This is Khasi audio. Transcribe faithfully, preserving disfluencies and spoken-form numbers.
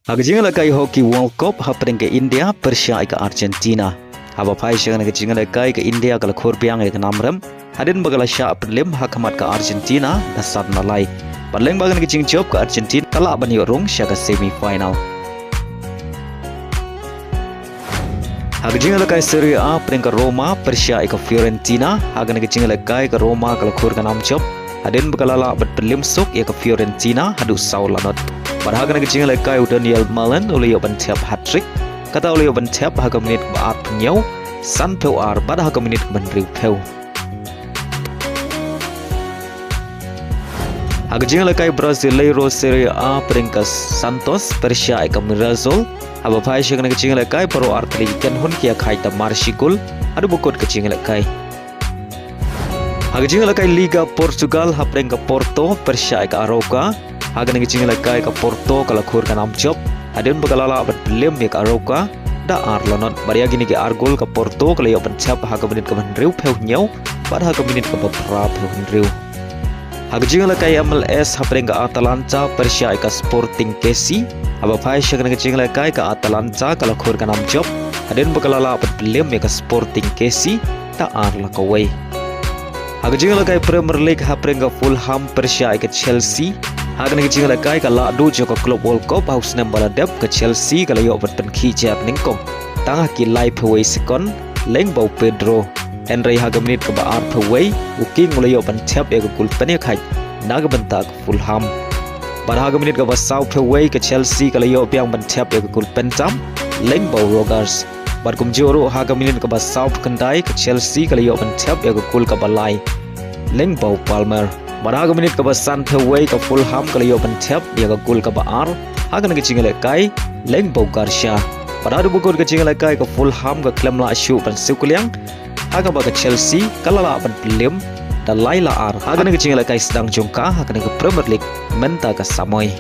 Ha ka jingïalehkai Hockey World Cup hapdeng ka India pyrshah ïa ka Argentina. Haba phai sha kane ka jingïalehkai ka India ka la khur biang ïa ka nam rem hadien ba ka la shah pynliem ha khmat ka Argentina da san na lai. Bad lyngba kane ka jingjop ka Argentina ka lah ban ïoh rung sha ka semi final. Ha ka jingïalehkai Serie A hapdeng ka Roma pyrshah ïa ka Fiorentina. Ha kane ka jingïalehkai ka Roma ka la khur ka nam jop hadien ba ka la lah ban pynliem suk ïa ka Fiorentina haduh saw lanot. Bad ha kane ka jingïalehkai u Daniel Malen u la ïoh ban thep hat-trick, kata u la ïoh ban thep ha ka minit kaba arphew hynñiew, sanphew ar bad ha ka minit kaba hynriewphew. Ha ka jingïalehkai Brasileiro Serie A hapdeng ka Santos pyrshah ïa ka Mirassol. Haba phai sha kane ka jingïalehkai baroh ar tylli ki kynhun ki ïakhaid da mar shi kol haduh ba kut ka jingïalehkai. Ha ka jingïalehkai Liga Portugal hapdeng ka Porto pyrshah ïa ka Arouca. Ha kane ka jingïalehkai ka Porto ka la khur ka nam jop hadien ba ka la lah ban pynliem ïa ka Arouca da ar lanot. Bad ïa kine ki ar gol ka Porto ka la ïoh ban thep ha ka minit kaba hynriewphew hynñiew bad ha ka minit kaba phraphew hynriew. Ha ka jingïalehkai M L S hapdeng ka Atalanta pyrshah ïa ka Sporting K C. Haba phai sha kane ka jingïalehkai ka Atalanta ka la khur ka nam jop hadien ba ka la lah ban pynliem ïa ka Sporting K C da ar la kawei. Ha ka jingïalehkai Premier League hapdeng ka Fulham pyrshah ïa ka Chelsea. Ha kane ka jingïalehkai ka lah duh jong ka Club World Cup ha u snem ba la dep ka Chelsea ka la ïoh ban pynkhih jia nyngkong tang ha ki laiphew wei sekon lyngba u Pedro. Hynrei ha ka minit kaba arphew wei u King u la ïoh ban thep ïa ka gol pynïakhaid na ka bynta ka Fulham. Bad ha ka minit kaba sawphew wei ka Chelsea ka la ïoh biang ban thep ïa ka gol pyntam lyngba u Rogers. Bad kumjuh ruh ha ka minit kaba sawphew khyndai ka Chelsea ka la ïoh ban thep ïa ka gol kaba lai lyngba u Palmer. Bad ha ka minit kaba sanphew wei ka Fulham ka la ïoh ban thep ïa ka gol kaba ar ha kane ka jingïalehkai lyngba u Garcia. Bad haduh ba kut ka jingïalehkai ka Fulham ka khlem lah shuh ban siew kylliang ha kaba ka Chelsea ka la lah ban pynliem da lai la ar ha kane ka jingïalehkai sdang jong ka ha kane ka Premier League mynta ka samoi.